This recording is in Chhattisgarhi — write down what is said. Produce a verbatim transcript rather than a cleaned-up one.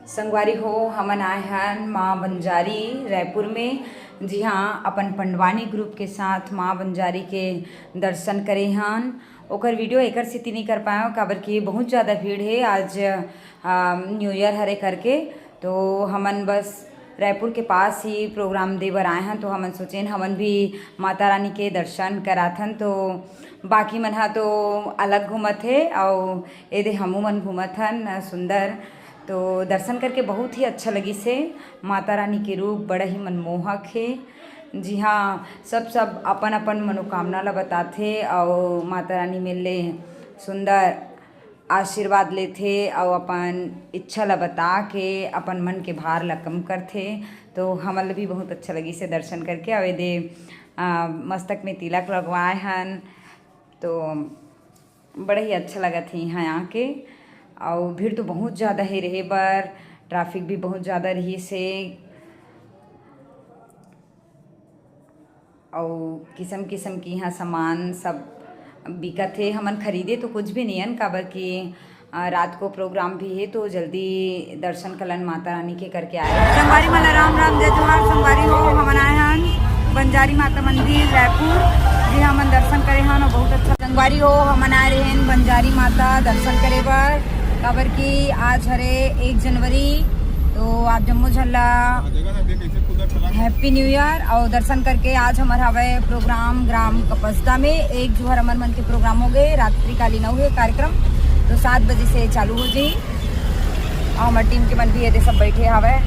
संगवारी हो, हमन आए हन माँ बंजारी रायपुर में, जिहाँ अपन पंडवानी ग्रुप के साथ माँ बंजारी के दर्शन करे हन। ओकर वीडियो एकर सेती नहीं कर पाएव, काबर कि बहुत ज़्यादा भीड़ हे आज, आ, न्यू ईयर हरे करके। तो हमन बस रायपुर के पास ही प्रोग्राम दे बर आए हन, तो हमन सोचेन हमन भी माता रानी के दर्शन कराथन। तो बाकी मन हा तो अलग घूमत हे, अउ एदे हमू मन घूमत हन सुंदर। तो दर्शन करके बहुत ही अच्छा लगिस हे। माता रानी के रूप बड़ा ही मनमोहक हे, जिहाँ सब सब अपन अपन मनोकामना ला बताथे अउ माता रानी मेर ले सुंदर आशीर्वाद लेथे अउ अपन इच्छा ला बता के अपन मन के भार ला कम करथे। तो हमन ला भी बहुत अच्छा लगिस हे दर्शन करके। अउ एदे, आ, मस्तक में तिलक लगवाए हन, तो बड़ा ही अच्छा लगत हे यहाँ आके। अउ भीड़ तो बहुत ज़्यादा हे रहे बर, ट्रैफिक भी बहुत ज़्यादा रहिस हे। अउ किसम किसम के यहाँ सामान सब बिकत हे। हमन खरीदे तो कुछ भी नहीं हन, काबर कि, अ, रात को प्रोग्राम भी हे, तो जल्दी दर्शन कलन माता रानी के करके आए। संगवारी मन ला राम राम, जय जोहार। संगवारी हो, हमन आए हन बंजारी माता मंदिर रायपुर, जी हमन दर्शन करे हन अउ बहुत अच्छा। संगवारी हो, हमन आए रहे हन बंजारी माता दर्शन करे बर, काबर कि आज हरे एक जनवरी, तो आप जम्मो झन ला हैप्पी न्यू ईयर। अउ दर्शन करके आज हमर हवय प्रोग्राम ग्राम कपसदा में, एक जुहर हमर मन के प्रोग्राम हो गए, रात्रिकालीन हो गए कार्यक्रम, तो सात बजे से चालू हो जाई। अउ हमर टीम के मन भी एदे सब बैठे हवय,